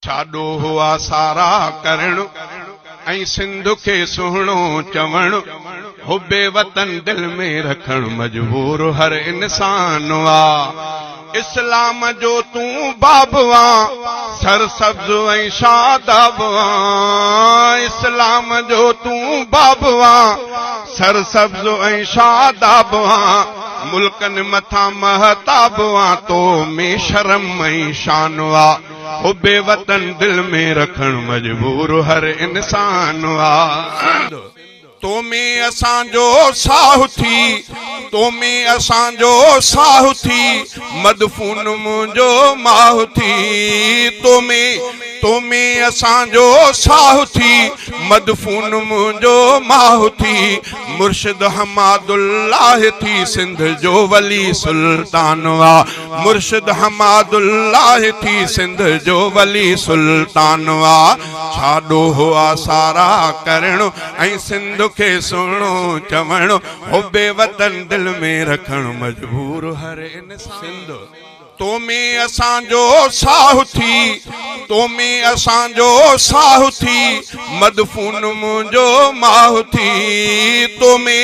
ڇا ڏوهه آ سارا ڪرڻ ۽ سنڌ کي سهڻو چوڻ، حب وطن دل ۾ رکڻ مجبور هر انسان آ. اسلام جو تون باب آن، سرسبز ۽ شاداب آن، اسلام جو تون باب آن، سرسبز ۽ شاداب آن، ملڪن مٿان مهتاب آن، تو ۾ شرم ۽ شان آ. حب وطن دل ۾ رکڻ مجبور هر انسان آ. تو ۾ اسان جو ساهه ٿي، تو ۾ اسان جو ساهه ٿي، مدفون منهنجو ماهه ٿي، تو ۾، تو ۾ اسان جو ساهه ٿي، مدفون منهنجو ماهه ٿي، مرشد حماد الله ٿي، سنڌ جو ولي سلطان آ. مرشد حماد الله ٿي سنڌ جو ولي سلطان آ ڇا ڏوهه آ سارا ڪرڻ ۽ سنڌ کي سهڻو چوڻ حب وطن دل ۾ رکڻ مجبور هر انسان سنڌ تو ۾ اسان جو ساهه ٿي تو ۾ اسان جو ساهه ٿي مدفون منهنجو ماهه ٿي تو ۾.